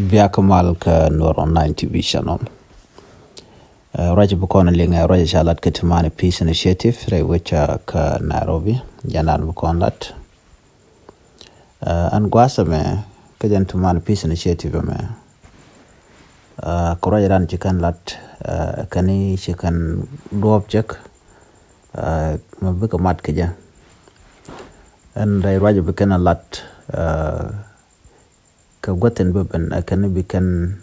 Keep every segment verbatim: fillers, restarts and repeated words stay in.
Biak mal kä Nuer Online T V channel. Ruac bi kɔn liŋ ruac ca lat kä ti mani Peace Initiative rɛy wecä kä Nairobi. Jɛn dan bi kɔn lat. Ɛn gua̱a̱th ɛmɛ kä jɛn ti mani Peace Initiative ɛmɛ, kɛ ruac ran ci kɛn lat, kɛn ci kɛn duɔp cek, mɛ bikɛ mat kɛ jɛ. Ɛn rɛy ruac bi kɛn lat kɛ guäthin bi ben, ɛ kɛn bi kɛn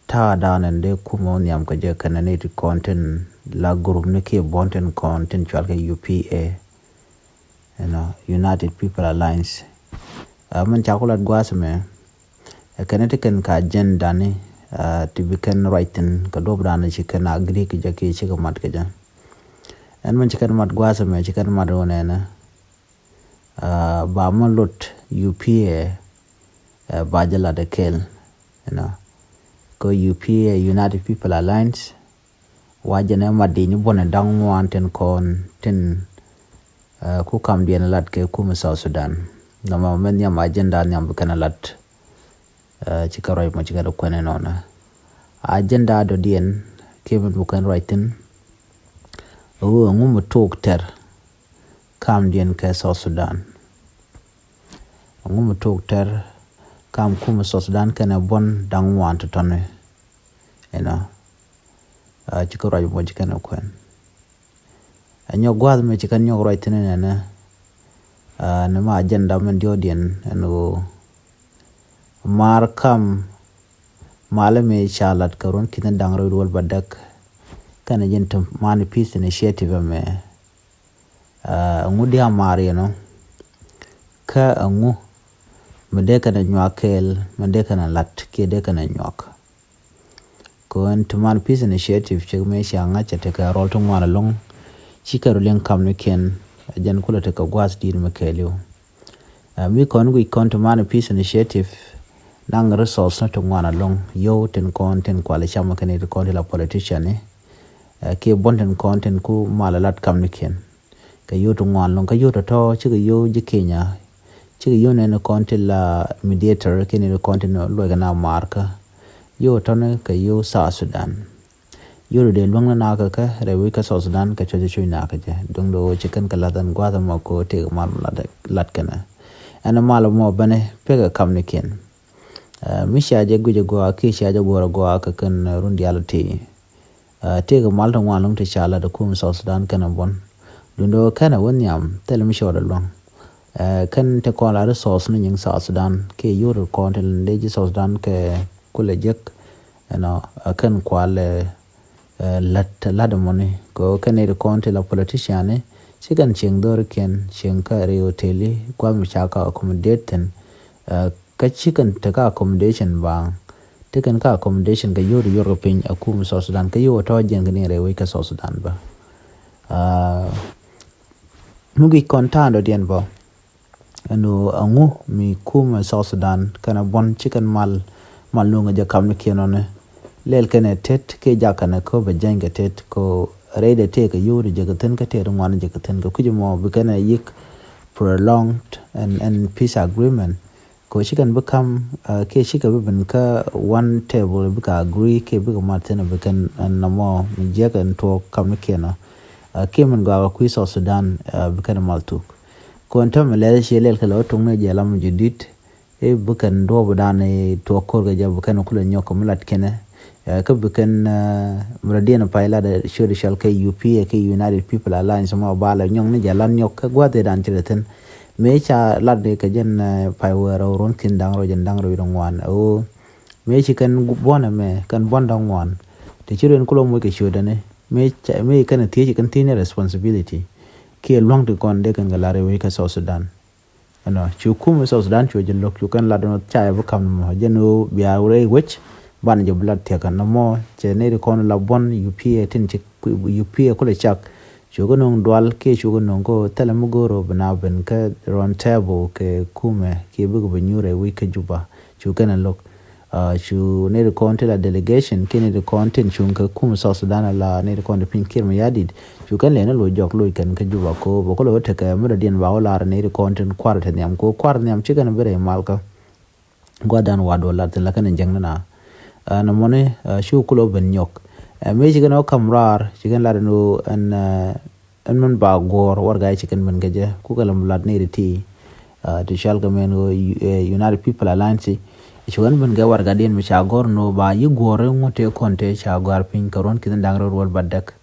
ta̱a̱ da̱a̱n ɛn dee kumɛ wä nhiam kɛ jɛ kɛn ni ti kɔn tin la group ni kiɛ buɔ̱n tin kɔn tin cual kɛ U P A, you know, United People Alliance. Ɛ mɛn ca ku lat gua̱a̱th mɛ, ɛ kɛn ti kɛn ka agenda ni ti bi kɛn ruac thin kɛ duɔp da̱a̱n ci kɛn agree kɛ jɛ kiɛ cikɛ mat kɛ jɛ. Ɛn mɛn ci kɛn mat gua̱a̱th mɛ, ci kɛn mat wä nɛnɛ, ba mɔ lot U P A, ba jɛ lat ɛ kɛl, you know, kɛ U P A, United People Alliance. Wa jɛn ɛ mat di ni buɔ̱n ɛ da̱ŋ ŋuan tin kɔn tin ku kam diɛn lat kɛ kumɛ South Sudan. Nɔmɔ mɛ nhiam agenda nhiam bi kɛn lat. Ci kɛ ruac mɔ ci kɛ dɔ kuɛn inɔnɔ. Agenda dɔ diɛn kiɛ min bu kɛn ruac thin. Ɣöö ɛŋu mi tok tɛr kam diɛn kɛ South Sudan. Ɛŋu mi tok tɛr kam kumɛ South Sudan kɛnɛ buɔ̱n da̱ŋ ŋuan tɔ̱tɔ̱ni. Inɔ, ci kɛ ruac mɔ ci kɛn kuɛn. Ɛ nyɔk gua̱a̱th mɛ ci kɛn nyɔk ruac thin nɛnɛ. Ni ma agenda mɛn diɔ̱ɔ̱diɛn ɛn ɣöö maar kam malɛ mi ca lat kɛ ruɔ̱n ki̱n da̱ŋ rɛw duɔl ba däk. Kɛnɛ jin ti mani Peace Initiative ɛmɛ. Ɛŋu diaal maar yɛn ɔ kä ɛŋu mi dee kɛn a nyuak kɛɛl mi dee kɛn a lat kiɛ dee kɛn a nyuak. Kɔn ti mani Peace Initiative cɛ mi cia ŋa̱c cɛ tekɛ rɔl ti ŋuan ɛlɔ̱ŋ. Ci kɛ rɔ liŋ kam ni kiɛn, ɛ jɛn kulɛ tekɛ gua̱a̱th di̱i̱t mi kɛɛliw. Mi kɔn guic kɔn ti mani Peace Initiative naŋ resource ni ti ŋuan ɛlɔ̱ŋ, yio̱w tin kɔn tin kual cam kɛn ti kɔn ti la politician ni. Kiɛ buɔ̱n tin kɔn tin ku mal lat kam ni kiɛn. Kɛ yio̱w ti ŋuan ɛlɔ̱ŋ, kɛ yio̱w tɔ̱tɔ̱ cikɛ yio̱w ji̱ Kenya. Cikɛ yio̱w nɛn kɔn ti la mediator kiɛ nɛn kɔn tin luɔc kɛ na maar kä. Yio̱w tɔ̱ni kɛ yio̱w South Sudan. Yio̱w dee luäŋ ni nakä kä rɛy wi̱c kä South Sudan kɛ cuɔc cuc nakä jɛ. Duŋ dee wä ci kɛn kɛ lath ɛn gua̱a̱th ɛmɔ kɛ wä tëëk mal lat kɛnɛ. Ɛn mal mɔ bɛnɛ pekɛ kam ni kiɛn. Mi cia jɛ guic a gɔaa kiɛ cia jɛ guɔr a gɔaa kɛ kɛn run diaal ti. Tëëkɛ mal ti ŋuan lo̱ŋ ti ca lat ɛ kum South Sudan kɛnɛ buɔ̱n. Duŋ dee wä kɛnɛ wä nhiam thil mi cɔɔd a luäŋ. Kɛn ti kɔn la resource ni nyiŋ South Sudan kiɛ yio̱w ti kɔn ti lɛ ji̱ South Sudan kɛ kulɛ jek. Ɛnɔ, kɛn kual lät lät mɔni kɛ kɛn iri kɔn ti la politician ni. Ci kɛn cieŋ dhɔrikiɛn cieŋ kä ri hoteli gua̱th mi ca ka accommodate thin. Kä ci kɛn te ka accommodation baŋ. Ti kɛn ka accommodation kɛ yio̱w ti yuɔr kɛ piny a kum South Sudan kɛ yio̱w tɔ̱ jiɛn kɛ ni rɛy wec kä South Sudan bä. Mi guic kɔn ta̱a̱n dɔ̱diɛn bä. Ɛn ɣöö ɛŋu mi kumɛ South Sudan kɛnɛ buɔ̱n ci kɛn mal mal nuŋ kɛ jɛ kam ni kiɛn ɔni. Lɛl kɛnɛ tet kiɛ jak kɛnɛ kä bɛ jɛny kɛ tet kɛ rɛydɛ tëëkɛ yio̱w ti jɛ kɛ thi̱n kä tëë ti ŋuan jɛ kɛ thi̱n kɛ kui̱c mɔ bi kɛnɛ yi̱k prolonged and, and peace agreement. Kɛ ci kɛn bi kam kiɛ ci kɛ bi ben kä one table bikɛ agree kiɛ bikɛ mat thi̱n bi kɛn nɔmɔ mi jiɛk ɛn tuɔɔk kam ni kiɛn ɔ. Kiɛ min gɔaa kɛ kui̱ South Sudan bi kɛn mal thuk. Kɔn täämɛ lɛl ciɛ lɛl kɛ lɛ wä tuŋni jɛ lam mi jɛ di̱t. I̱ bi kɛn duɔ̱ɔ̱p dan i̱ tuɔɔk ko̱r kɛ jɛ bi kɛn kulɛ nyɔk kɛ mi lat kɛnɛ. Kä bi kɛn mi rɔ diɛn pay lat ciöt cɔl kɛ U P A kɛ United People Alliance mɔ ba lɛ nyɔk ni jɛ lat nyɔk kɛ gua̱th i̱ dan ci rɛ thi̱n. Mëë ca lat ni kɛ jɛn pay wee rɛw ruɔ̱n thi̱n da̱ŋ rɛw jɛn da̱ŋ rɛw jɛn ŋuan ɛ ɣöö mëë ci kɛn buɔ̱n ɛmɛ kɛn buɔ̱n da̱ŋ ŋuan. Ti ci ruɛn kulɛ moc kɛ ciötdäni mëë kɛn thiec kɛn thiec ni responsibility. Kiɛ lua̱ŋ ti kɔn dee kɛn kɛ lar i̱ wec kɛ South Sudan. Ɛnɔ cu kum i̱ South Sudan cu jɛ lo̱k cu kɛn lat ɛnɔ ca yɛ bi kam ni mɔ jɛn ɣöö bia rɛy wec. Ban jɛ bi lat thia̱k ɛn nɔmɔ cɛ nɛy ti kɔn la buɔ̱n U P A tin ci U P A kulɛ cak. Cukɛ no̱o̱ŋ dual kiɛ cukɛ no̱o̱ŋ kä thilɛ mi go̱o̱r ɔ bi na ben kä round table kɛ kumɛ kiɛ bikɛ bi nyuur ɛ wi̱c kä Juba. Cu kɛn ɛ lo̱k cu nɛy ti kɔn ti la delegation kiɛ nɛy ti kɔn tin cuŋ kɛ kum South Sudan ala nɛy ti kɔn ti piny Kiir Mayardit. Cu kɛn lɛ ni lo̱c jɔk lo̱c kɛn kä Juba ko bɛ kulɛ wä tekɛ mi dɔ̱diɛn ba wä lar nɛy ti kɔn tin kuar ti nhiam ko kuar nhiam ci kɛn bi rɛy mal kä. gua̱dan wa̱a̱ duɔl lat thin la kɛn in jɛŋni na. Nɔmɔni ci kulɔ ben nyɔk. Mëë ci kɛn ɔ kam raar ci kɛn lat in ɣöö ɛn ɛn min ba guɔ̱ɔ̱r warɛga ci kɛn ben kɛ jɛ kukɛ lɛ mi lat ni ri ti. Ti cɔal kɛ mɛn ɣöö United People Alliance ci kɛn ben kɛ warɛga diɛn mi ca gɔ̱r ni ɣöö ba yi guɔ̱ɔ̱r in ŋuɔ̱t tëë kɔn tëë ca gɔ̱a̱r piny kɛ ruɔ̱n ki̱n da̱ŋ rɛw ruɔ̱l ba däk.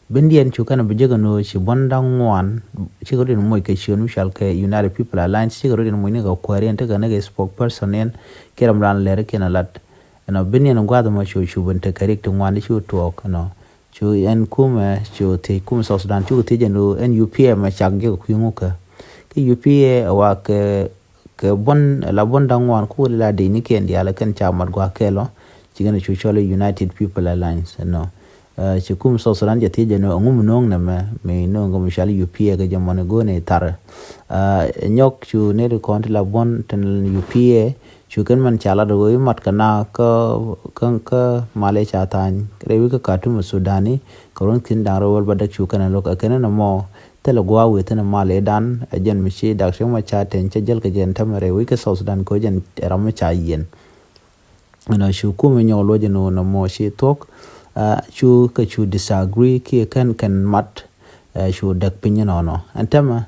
Bendiɛn cu kɛn bi jek ɛn ɣöö ci buɔ̱n da̱ŋ ŋuan cikɛ rɔ̱diɛn moc kɛ ciöt mi cɔal kɛ United People Alliance cikɛ rɔ̱diɛn moc ni kɛ kuääriɛn tekɛ ni kɛ spokesperson ɛn kiɛ ram raan lɛr kiɛn a lat. Ɛnɔ bendiɛn gua̱a̱th ɛmɔ cu cu ben tekɛ rik ti ŋuan ci tuɔɔk ɛnɔ. Cu ɛn kumɛ cu thiec kumɛ South Sudan cukɛ thiec ɛn ɣöö ɛn U P A mɛ cak jek kui̱ ŋukä. Kä U P A ɛ wa kɛ kɛ buɔ̱n la buɔ̱n da̱ŋ ŋuan ku la dec ni kiɛn diaal kɛn ca mat gua̱a̱k kɛɛl ɔ. Ci kɛn cu cɔl United People Alliance ɛnɔ. Ci kum South Sudan jɛ thiec ɛn ɣöö ɛŋu mi no̱o̱ŋ nɛmɛ mi no̱o̱ŋ kɛ mi cɔal U P A kɛ jɛ mɔni go̱o̱n i̱ thar. Nyɔk cu neri kɔn ti la buɔ̱n tin U P A cu kɛn mɛn ca lat ɣöö i̱ mat kɛ na kä kä kä mal i̱ ca tha̱a̱ny rɛy wi̱c kä Khartoum Sudani kɛ ruɔ̱n thi̱n da̱ŋ rɛw wäl ba däk cu kɛn ɛ lo̱k ɛ kɛn ɛn ɛmɔ. Thilɛ gua̱a̱ wëë thi̱n ɛ mal i̱ dan ɛ jɛn mi ci dak ci mɔ ca tɛny cɛ jäl kɛ jɛn tämɛ rɛy wi̱c kä South Sudan kɛ ɣöö jɛn ram mi ca yiɛn. Ɛnɔ cu kumɛ nyɔk luɔc ɛn ɣöö nɔmɔ ci thuɔ̱k cu kɛ cu disagree kiɛ kɛn kɛn mat. Cu däk piny ɛnɔnɔ ɛn tämɛ.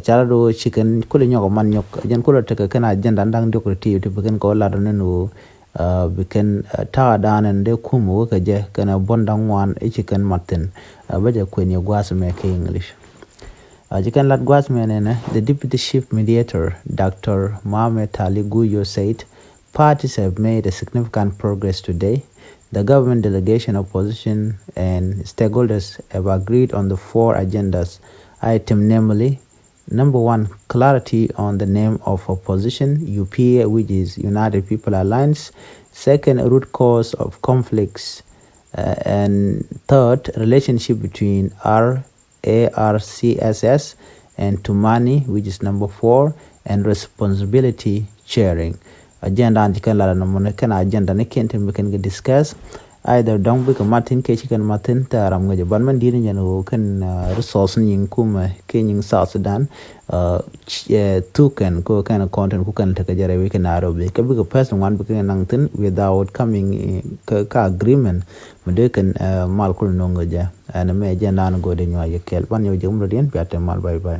Ca lat ɣöö ci kɛn kulɛ nyɔk ɛ man nyɔk jɛn kulɛ tekɛ kɛn agenda da̱ŋ diɔk ti ti bi kɛn kɛ wä lat ɛn ɣöö bi kɛn ta̱a̱ da̱a̱n ɛn dee kum wä kɛ jɛ kɛn ɛ buɔ̱n da̱ŋ ŋuan i̱ ci kɛn mat thi̱n. Bä jɛ kuɛn yɛ gua̱a̱th mɛ kɛ English. Ci kɛn lat gua̱a̱th mɛ nɛnɛ, the deputy chief mediator, Doctor Mohamed Ali Guyo said, parties have made a significant progress today. The government delegation, opposition, and stakeholders have agreed on the four agendas item, namely, number one, clarity on the name of opposition, U P A, which is United People Alliance. Second, root cause of conflicts. Uh, and third, relationship between R A R C S S and Tumani, which is number four, and responsibility sharing. Agenda an ci kɛn lat ɛn mɔni kɛn agenda ni kɛn tin bi kɛn kɛ discuss. Either dɔ̱ŋ bikɛ mat thi̱n kɛ ci kɛn mat thi̱n tɛ ram ŋäcɛ ban mɛn di̱t ni jɛn ɣöö kɛn resource ni nyiŋ kumɛ kɛ nyiŋ South Sudan. Thuk kɛn kɛ kɛn content ku kɛn tekɛ jɛ rɛy wi̱c kɛ Nairobi kɛ bikɛ pɛs ni ŋuan bikɛ naŋ thi̱n without coming kɛ agreement. Mi dee kɛn mal kul no̱ŋ jɛ ɛn mɛ jɛ naan go̱o̱dɛ nyuac kɛ kɛl ban yɛ jɛ murɛ diɛn piath tɛ mal, bye bye.